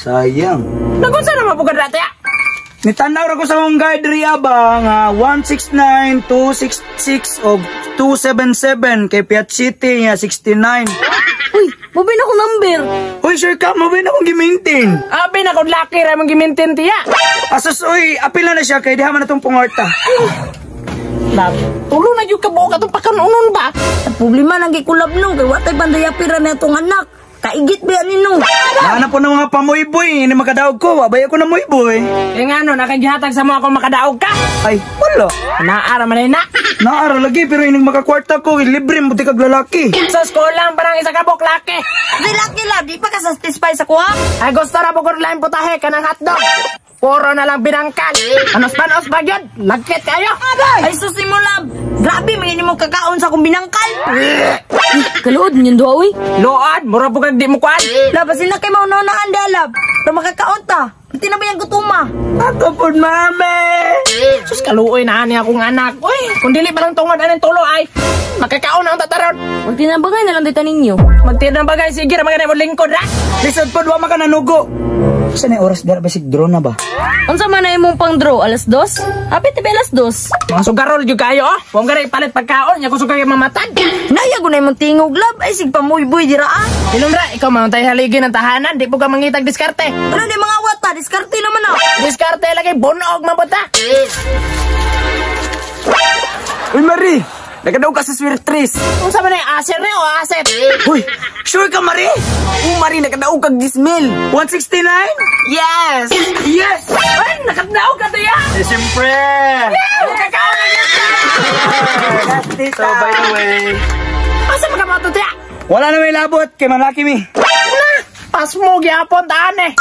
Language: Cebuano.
Sayang. Nagunsa na mapugad dati ah? Nitanaw ra ko sa akong guide riya ba nga 169, 266 og 277 kay Piat City nga 69. Uy, mabay na akong number. Uy, sure ka, mabay na akong gi-maintain. Abi na kung laki ra mong gimintin tiya. Asos, uy, apil na na siya kay diha man atong pungorta. Lab, tulo na yung kabuok atong pakanunon ba? Ang problema nang gikulab no, kay watay pandayapira na itong anak. Kaigit ba yan no? Naana po ng mga pamoyboy, hindi makadaog ko, wabay ako na moyboy. Eh nga no, nakagihatag sa mga kung makadaog ka. Ay, wala. Naara man na. Naara lagi, pero ining makakwarta ko, libre mo kag lalaki. Sa school lang parang isa ka buok laki. Di laki lab, di pa ka satisfy sa kuha? Ay gusto ra bukod lain putahe kanang hotdog. Puro na lang binangkal. Anos panos ba yun? Lagkit kayo. Ay sus mo lab, grabe mga mo kakaon sa akong binangkal. Kaluod niyan duha uy. Load, mura po kang di mo kuan. Lab, basin na kay mauna-unaan di lab. Pero makakaon ta. Pati na ba yung gutuma? Ako po, mame! Sus, kaluoy na ani akong anak. Uy, kung dili pa lang tungod anong tulo ay makakaon na ang tataron. Magtinabangay na lang dito ninyo. Magtinang bagay, sige ra mga mo lingkod ra. Lisod po, wa makananugo. Sa na oras dara basig drone na ba? Unsa man na imong pang draw alas 2? Hapit ba alas 2? Mga sugarol jud kayo oh. Huwag ka rin palit pagkaon, nya kusog kayo mamatad. Naya ko na imong tingog lab ay sig pamuyboy dira ah. Hilom ra, ikaw man tayo haligi ng tahanan, di po ka mangitag diskarte. Ano di mga wata diskarte naman ah. Diskarte lagi bunog man ta. Uy, Marie! Nagadaw ka sa swertres. Unsa man ay aser ni o aset? Uy, sure ka, Marie? Oh, Marie, nakadaog kag 10,000. 169? Yes! Yes! Ay, nakadaog ka tiya. Eh, siyempre! Makakaon na yun. So, by the way, Asa man ka tiya? Wala na may labot kay manlaki mi. Pasmo gyapon taan eh.